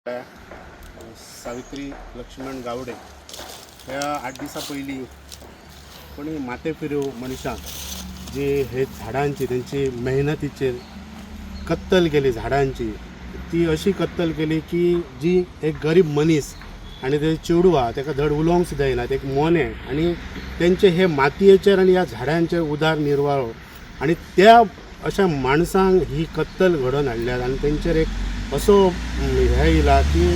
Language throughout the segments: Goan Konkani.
सावित्री लक्ष्मण गावडे ह्या 8 दिसां पयलीं कोणी माथे फिरू मनशां जी हे झाडांची तेंची मेहनतीचेर कत्तल केली झाडांची, ती अशी कत्तल केली की जी एक गरीब मनीस आनी ते चेडूं आहा तेका धड उलोवंक सुद्दां येना, ते एक मोनें आनी तेंचे हे मातयेचेर आनी ह्या झाडांचेर उदार निर्वाह आनी त्या अशा माणसांक ही कत्तल घडोवन हाडल्या आनी तेंचेर एक असो हें येयला की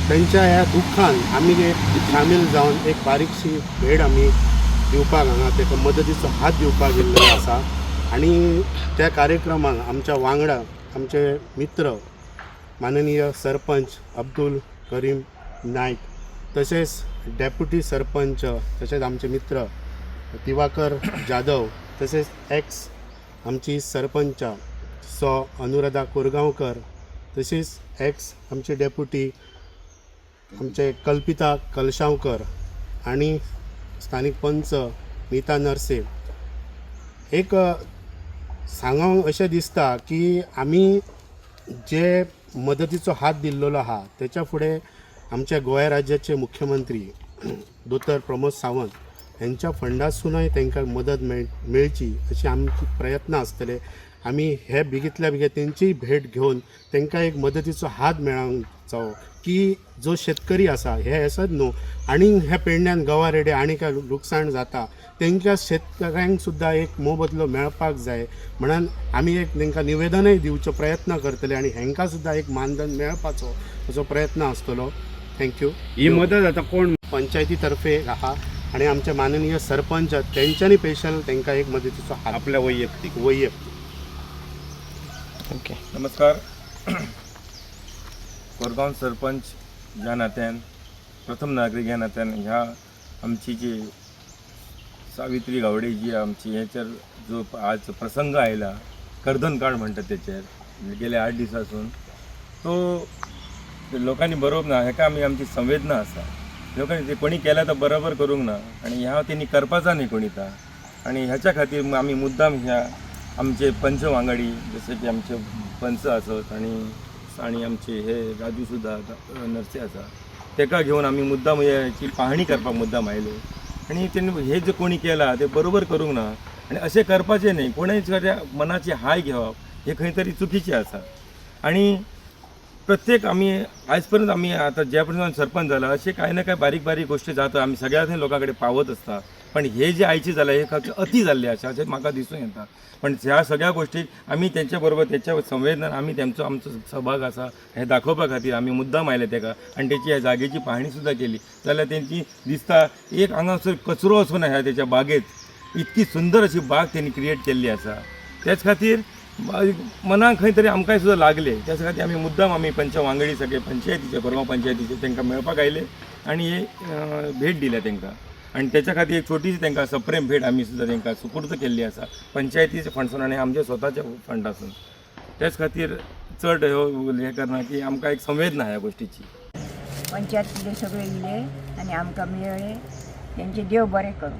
तेंच्या ह्या दुख्खान आमी एक सामील जावन एक बारीकशी भेट आमी दिवपाक हांगा तेका मदतीचो हात दिवपाक येयल्लो आसा. आनी त्या कार्यक्रमाक आमच्या वांगडा आमचे मित्र माननीय सरपंच अब्दुल करीम नायक, तशेंच डेप्युटी सरपंच, तशेंच आमचे मित्र दिवाकर जाधव, तशेंच एक्स आमची सरपंच सौ अनुराधा कोरगांवकर, तशीच एक्स आमची डेप्युटी आमचे कल्पिता कलशांवकर आनी स्थानीक पंच नीता नरसे. एक सांगोंक अशें दिसता की आमी जे मदतीचो हात दिल्लेलो आहा तेच्या फुडें आमच्या गोंय राज्याचे मुख्यमंत्री दोतोर प्रमोद सावंत हेंच्या फंडासूनय तांकां मदत मेळची अशी आमची प्रयत्न आसतले. आमी हे बेगींतल्या बेगीन तेंचीय भेट घेवन तांकां एक मदतीचो हात मेळोंक जावो की जो शेतकरी आसा हे असत न्हू आनी ह्या पेडण्यान गवा रेडे आनी काय लुकसाण जाता तेंच्या शेतकऱ्यांक सुद्दां एक मोबदलो मेळपाक जाय म्हणून आमी एक तांकां निवेदनय दिवचो प्रयत्न करतले आनी हेंकां सुद्दां एक मानधन मेळपाचो असो प्रयत्न आसतलो. Thank you. ही मदत आतां कोण पंचायती तर्फे आहा आनी आमचे माननीय सरपंच तेंच्यांनी स्पेशल तांकां एक मदतीचो हात आपल्या वैयक्तीक वैयक्तीक. ओके. नमस्कार. कोरगांव सरपंच ह्या नात्यान, प्रथम नागरीक ह्या नात्यान, ह्या आमची जी सावित्री गावडे जी आमची हेचेर जो आज प्रसंग आयला, कर्दन काळ म्हणटात तेचेर, गेल्या 8 दिसांसून तो लोकांनी बरोवप ना हेका आमी आमची संवेदना आसा. लोकांनी ते कोणी केल्या तर बरोबर करूंक ना आनी ह्या तेणी करपाचा न्ही कोणी ता आनी ह्याच्या खातीर आमी मुद्दाम ह्या आमचे पंच वांगडी जसे की आमचे पंच आसत आनी आनी आमचे हे राजू सुद्दां नर्से आसा तेका घेवन आमी मुद्दाम हेची पाहणी करपाक मुद्दाम आयले आनी तेणी हे जे कोणी केला ते बरोबर करूंक ना आनी अशें करपाचें न्ही. कोणेय मनाची हाय घेवप हे खंय तरी चुकीचें आसा. आनी प्रत्येक आमी आयज पर्यंत आमी आतां ज्या पर्यंत सरपंच जाला अशें कांय ना कांय बारीक बारीक गोश्टी जाता, आमी सगळ्या लोकां कडेन पावत आसता. पण हे जे आयचे जालें हे खरें अती जाल्लें आसा अशें म्हाका दिसून येता. पण ह्या सगळ्या गोश्टीक आमी तेंच्या बरोबर तेंच्या संवेदना आमी तेंचो आमचो सहभाग आसा हें दाखोवपा खातीर आमी मुद्दाम आयले तेका आनी तेची ह्या जागेची पाहणी सुद्दां केली. जाल्यार तेंची दिसता एक हांगासर कचरो असो ना ह्या तेच्या बागेत, इतकी सुंदर अशी बाग तेणी क्रिएट केल्ली आसा. तेच खातीर मनाक खंय तरी आमकांय सुद्दां लागले. त्याच खातीर आमी मुद्दाम आमी पंच वांगडी सगळे पंचायतीचे कोरगांव पंचायतीचे तांकां मेळपाक आयले आनी हे भेट दिल्या तांकां आनी त्याच्या खातीर एक छोटीशी तांकां सप्रेम भेट आमी सुद्दां तांकां सुपूर्द केल्ली आसा पंचायतीच्या फंडसून आनी आमच्या स्वताच्या फंडासून. त्याच खातीर चड ह्यो हें करना की आमकां एक संवेदना ह्या गोश्टीची. पंचायतीले सगळे इले आनी आमकां मेळ्ळे, तेंचे देव बरें करूं.